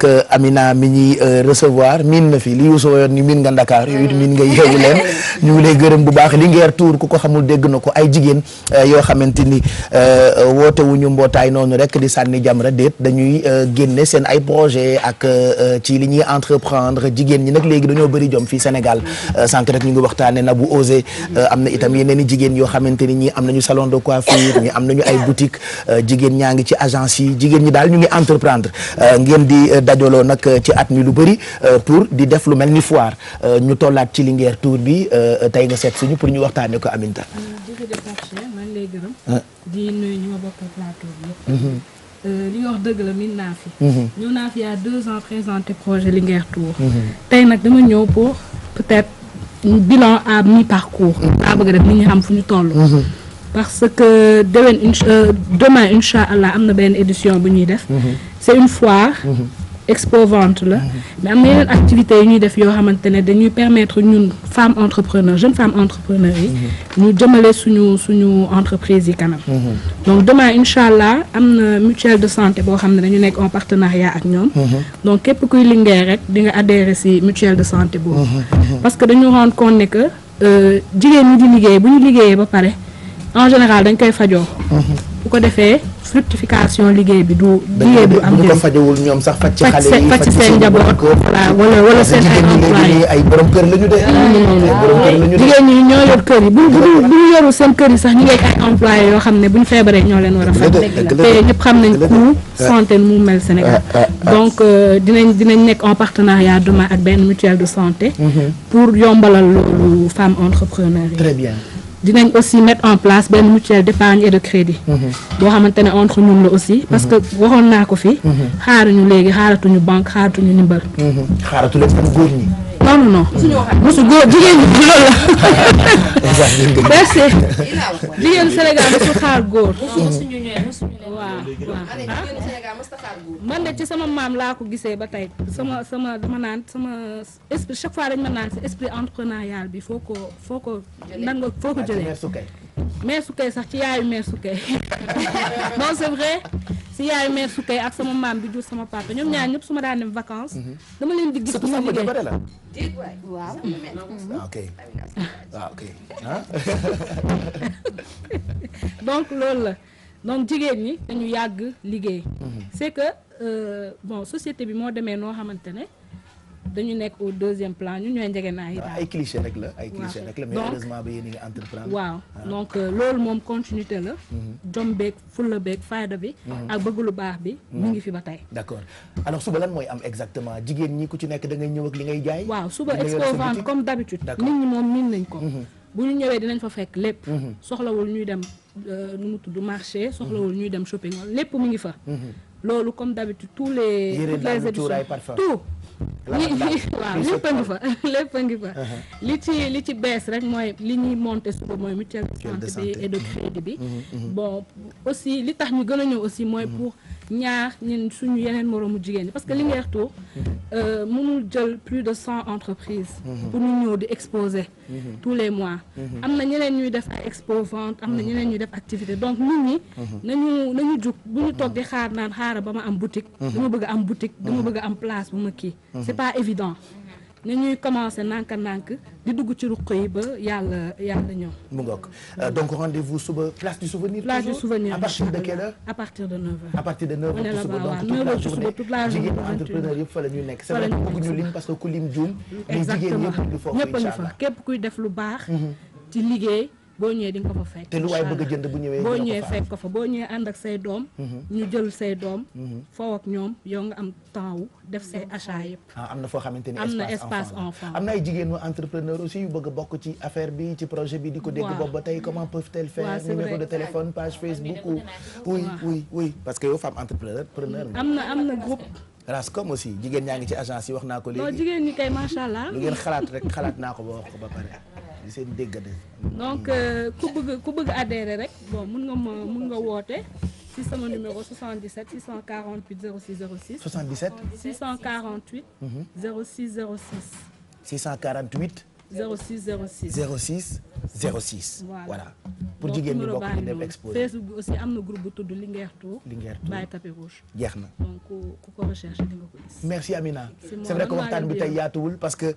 ak Amina mi ñuy recevoir miin na fi li Youssou yoon ni miin nga Dakar yooyu miin nga yeewu leen ñu ngi lay gërëm bu baax Linguère Tour ku ko xamul dégg na ko ay jigéen yoo xamante ni woote wuñu mbootaay noonu rek di sànni jamra déet dañuy génne seen ay projet ak ci li ñuy entreprendre jigéen ñi nag léegi dañoo bëri jom fii Sénégal sànq rek ñu ngi waxtaane na bu osé am na itam yeneen i jigéen yoo xamante ni ñi am nañu salon de coiffure ñi am nañu ay boutique jigéen ñaa ngi ci agence yi jigéen ñi daal ñu ngi entreprendre ngeen di dajaloo nag ci at mi lu bëri pour di def lu mel ni foire ñu tollaat ci Linguère Tour bi tey nga seet suñu pour ñu waxtaane ko Aminta. jërëjëf Pape maa ngi lay gërëm. di nuyu ñu ma bokkal plateau bi yëpp. li nga wax dëgg la miin naa fi. ñëw naa fi il y a 2 ans présenté projet Linguère Tour. tey nag dama ñëw pour peut-être bilan à mi-parcours. daa bëgg def nit ñi xam fu ñu toll. parce que demain incha allah am na benn édition bu ñuy def. c'est une foire. expo vente la mais am na yeneen activités yi ñuy def yoo xamante ne dañuy permettre ñun femmes entrepreneurs jeunes femmes entrepreneurs yi ñu jëmale suñu entreprise yi kanam donc demain incha allah am na mutuelle de santé boo xam ne dañu nekk en partenariat ak ñoom donc képp kuy Linguère rek di nga adhérer ci mutuelle de santé boobu parce que dañu rendre compte ne que jigéen ñi di liggéey bu ñu liggéeyee ba pare en général dañ koy fajoo bu ko defee fructification liggéey bi du liggéey du am. bu ko fajowul ñoom sax faj ci xale yi faj ci seen njaboot wala seen ay employés ay borom kër lañu de. jigéen ñi ñoo yor kër yi bu ñu yorul seen kër yi sax ñu ngi ay employés yoo xam ne bu ñu feebaree ñoo leen war a faj. te ñëpp xam nañ coût santé mu mel Sénégal. donc dinañ nekk en partenariat demain ak benn mutuelle de santé. pour yombalal loolu femmes entrepreneurs yi. Très bien. dinañ aussi mettre en place benn mutuelle d'épargne et de crédit boo xamante ne entre ñun la aussi parce que waxoon naa ko fi xaaruñu léegi xaaratuñu banque xaaratuñu ndimbal xaaratu leen tam góor ñi non mosu góor jigéen ñi loolu la merci jigéenu Sénégal mosu xaar góor waaw man de ci sama maam laa ko gisee ba tey sama dama naan sama esprit chaque fois dañ ma naan sa esprit entrepreneurial bi foo ko jëlee mère Soukey sax ci yaayu mère Soukey non c'est vrai si yaayu mère Soukey ak sama maam bi jur sama papa ñoom ñaar ñëpp su ma daan dem vacances dama leen di gis bu ma liggéey waaw ok donc loolu la donc jigéen ñi dañu yàgg liggéey c'est que bon société bi moo demee noo xamante ne dañu nekk au 2e plan ñun ñooy njëgënaay yi ay cliché rek la mais heureusement ba yéen a ngi entreprendre waaw donc loolu moom continuité la jom beeg fulla beeg fayda bi ak bëgg lu baax bi mu ngi fi ba tey d'accord alors suba lan mooy am exactement jigéen ñi ku ci nekk da ngay ñëw ak li ngay jaay waaw suba expo vente comme d'habitude nit ñi moom miin nañ ko bu ñu ñëwee dinañ fa fekk lépp soxlawul ñuy dem nu mu tudd marché soxlawul ñuy dem shopping lépp mu ngi fa loolu comme d'habitude toutes les éditions tout waaw lépp a ngi fa li ci bees rek mooy li ñuy monter suba mooy mutuelle de santé bi et de crédit bi bon aussi li tax ñu gën a ñëw aussi mooy pour ñaar ñun suñu yeneen moroomu jigéen ñi parce que Linguère Tour mënul jël plus de 100 entreprises pour ñu ñëw di exposer tous les mois am na ñeneen ñuy def ay expo vente am na ñeneen ñuy def activité donc nit ñi nañu jug bu ñu toog di xaar naan xaaral ba ma am boutique dama bëgg am boutique dama bëgg am place bu ma kii c'est pas évident ni ñuy commencer nànk di dugg ci ruq yi ba yàlla ñëw. mu ngoog donc rendez-vous suba place du souvenir. place du souvenir à partir de quelle heure. à partir de 9h. à partir de 9h on est là-bas suba toute la journée jigéen entrepreneur yëpp fa la ñuy nekk. c'est vrai bëgguñu lim parce que ku lim juum. exactement mais jigéen ñëpp ñu foofu ñëpp a ngi fa képp kuy def lu baax. ci liggéey. boo ñëwee di nga ko fa fekk te lu waay bëgg a jënd bu ñëwee boo ñëwee fekk ko fa boo ñëwee ànd ak say doom ñu jël say doom foo ak ñoom yow nga am temps wu def say achat yëpp am na foo xamante ni am na espace enfant am na ay jigéenu entrepreneur aussi yu bëgg a bokk ci affaire bi ci projet bi di ko dégg boobu ba tey comment peuvent-elles faire numéro de téléphone page Facebook oui parce que yow femme entrepreneur am na groupe Rascom aussi jigéen ñaa ngi ci agence yi wax naa ko léegi non jigéen ñi kay macha allah lu ngeen xalaat rek xalaat naa ko ba wax ko ba pare di seen déggade donc ku bëgg adhérer rek bon mun nga woote ci sama numéro 77 648 06 06 77 648 06 06 648 06 06 06 06 voilà pour jigéen ñi bokk ñu dem exposé. Facebook bi aussi am na groupe bu tudd Linguère Tour. Linguère Tour Baye Tapis Rouge. jeex na donc ku ko recherche di nga ko gis. merci Amina c'est vrai que waxtaan bi tey yaatuwul parce que